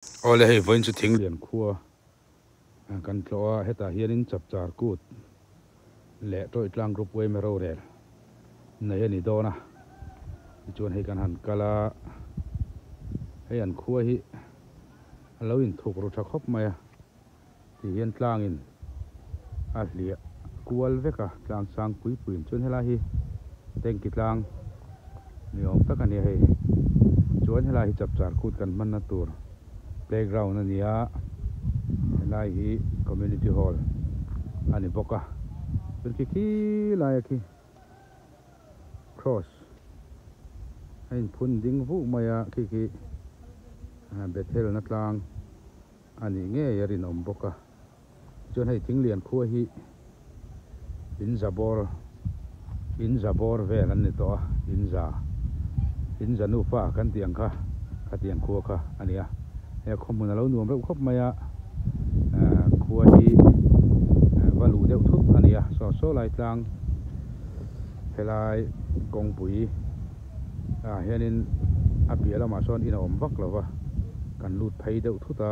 Awle hei vawiin chu Thinglian khua kan tlawh a, hetah hianin Chapchar Kut leh Tawitlang Group Uaime rorel nei a ni dawn a, tichuan hei kan han kal a, hei an khua hi a lo inthuk ru tha khawp mai a, ti hian tlangin a hliah kual vek a, tlang sang pui puiin chuan helai hi tanky tlang ni awm tak a ni a hei chuan helai hi chapchar kut kan hmanna tur playground a ni a helai hi community hall a ni bawk a chuan khi khi laia khi cross a inphun ding vuh mai a khi khi Bethel na tlang. A nih ngei a rinawm bawk a, tichuan hei Thinglian khua hi in za bawr in za bawr vel an ni tawh a, in za in za nufa kan tih ang kha khatiang khua kha a ni a, he khawhmun a lo nuam reuh khawp mai a, khua hi va luh deuh thut a ni a, saw saw lai tlang helai kawngpui. Ah hianin a piah lamah sawn in a awm vak lo va, kan lut phei deuh thut a,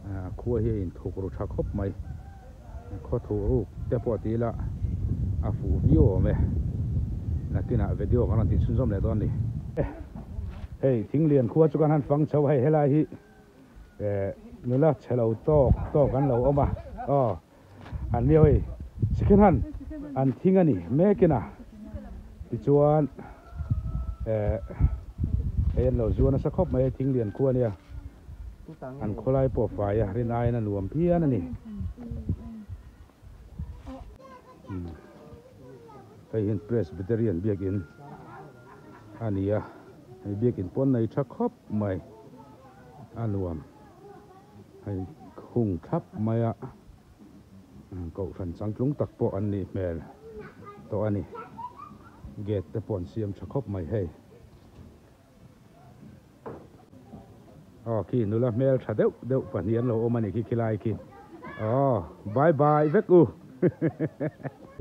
ah khua hi a inthuk ru tha khawp mai, khaw thuh ruk te pawh ti ila a fuh viau awm e, nakinah video kan rawn tih chhunzawm leh dawn a ni. Hei Thinglian khua chu kan han fang chho a, hei helai hi eh nula chhe lo tawk tawk an lo awm a, aw. An ni hawi sikhin han an thing a ni mekin a tichuan eh hei an lo zuar nasa khawp mai thing lian khu a nia an khawlai pawh fai a rin aiin a nuam phian a ni hei hian Presbyterian biakin a ni a hei biakin pawn nei tha khawp mai a nuam. Hei hung thlap mai a, kohhran changtlung tak pawh an nih hmel tawh a ni. Gate te pawh an siam tha khawp mai hei. Aw khi nula hmel tha deuh deuh pahnih an lo awm a ni khi khilai khi. Aw bye bye vek u.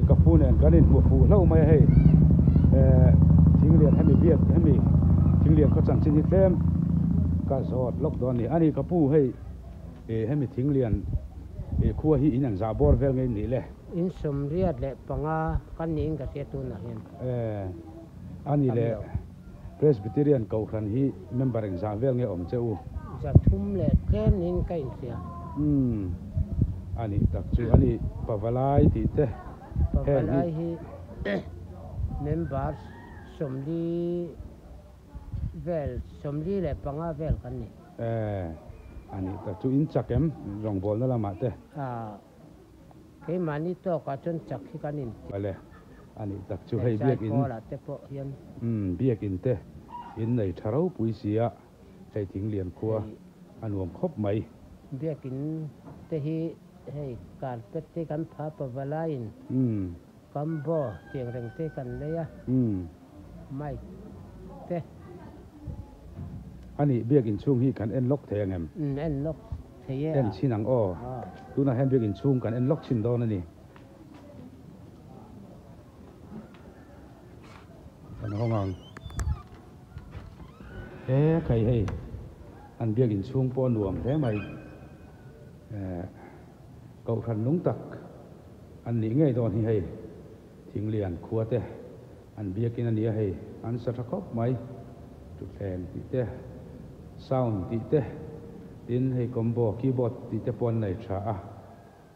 Ka pu nen kan inhmu fuh hlauh mai a hei. Eh Thinglian hemi biak hemi Thinglian khaw chanchin hi tlem ka zawt lawk dawn a ni. Ani ka pu hei eh hemi Thinglian eh khua hi in an zah bawr vel ngei nih le. In 35 kan niin ka hria tunah hian. Eh ani le. Presbyterian Kohhran hi member engzah vel nge awm che u? 300 leh tlem niin ka inhria. Umm, a nih tak chu a ni. Pavalai tih te heng hi. Pavalai hi member 40 vel, 45 vel kan ni. Eh, a nih tak chu. In chak em rawngbawlna lamah te? Ah. Keimahni tawkah chuan chak hi kan inti. Vale, a nih tak chu hei biakin. Zaikhawlah te pawh hian. Umm, biakin te in nei tha ropui sia, hei Thinglian khua a nuam khawp mai. Biakin te hi hei carpet te kan pha pavalaiin combo tiang reng te kan lei a, mic te. A nih biakin chhung hi kan en lawk thei ang em? Umm, en lawk. Thei e a. En chhin ang aw. Tunah hian biakin chhung kan en lawk chhin dawn a ni. Kan hawng ang. He khai hei an biakin chhung pawh a nuam hle mai. Eh Kohhran lung tak an nih ngei dawn hi hei Thinglian khua te an biakin a nia hei an sa tha khawp mai. Thutthleng tih te, sound tih te, tin hei combo keyboard tih te pawh an nei tha a,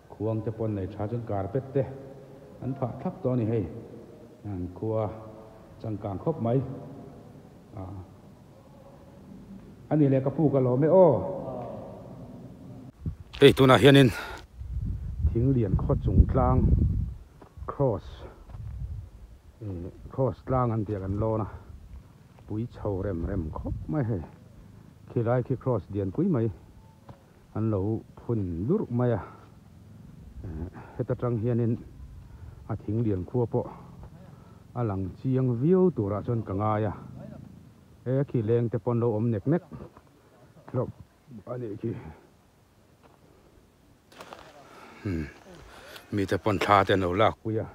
khuang te pawh an nei tha chuan carpet te an phah thlap tawh a ni hei, an khua changkang khawp mai a a ni le ka pu ka lawm e aw. Hei tunah hianin Thinglian khaw chung tlang cross cross tlang an tih a kan lawn a. Pui chho rem rem khawp mai hei. Khilai khi cross dian pui mai an lo phun lurh mai a. Heta tang hianin a thing lian khua pawh a lang chiang viau turah chuan ka ngai a. He khi leng te pawh an lo awm nek nek hlawm a nih khi. Mite pawn thla te an lo lak pui a.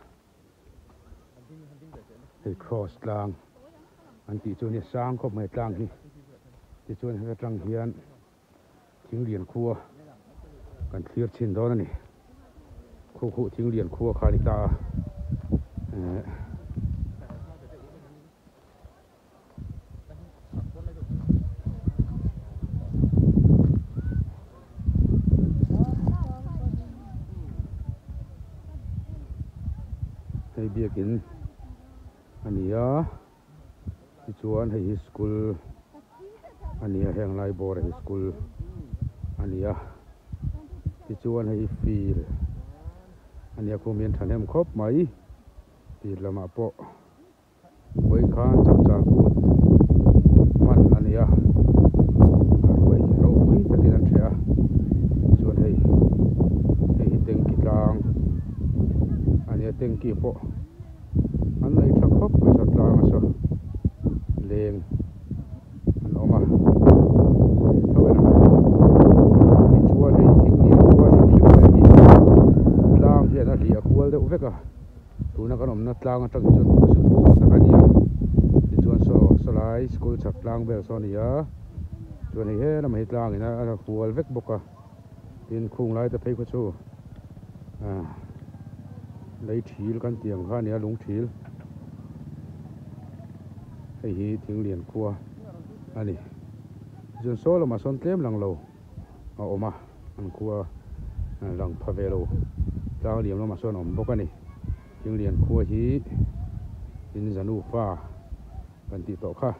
Hei cross tlang an tih chu a nia sang khawp mai tlang hi tichuan heta tang hian. Thinglian khua kan thlir chhin dawn a ni. Khu khu Thinglian khua kha a ni ta a. Eh. Hei biakin a ni a tichuan hei hi school a ni a heng lai bawr ah hi school a ni a tichuan hei hi field a ni a khum hian thahnem khawp mai tir lamah pawh. Vawiin khan chapchar kut hman a ni a, a ruai ropui takin an hreh a, tichuan hei hei hi tanky tlang a ni a, tanky pawh an nei tha khawp mai saw tlang a saw leng an awm a, tichuan hei thing lian khua hrim hrim mai hi tlang hian a hliah kual deuh vek a. Tuna kan awmna tlang atang hi chuan hmun chu thuk tak a ni a, tichuan saw sawlai school chhak tlang vel saw a ni a, chuan hei he lamah hi tlang in a hual vek bawk a, tin khung lai te phei khaw chu ah lei thil kan tih ang kha a ni a lung thil hei hi thing lian khua a ni tichuan saw lamah sawn tlem lang lo. a awm a an khua lang pha ve lo tlang liam lamah sawn a awm bawk a ni Thinglian khua hi in zanu fa kan tih tawh kha.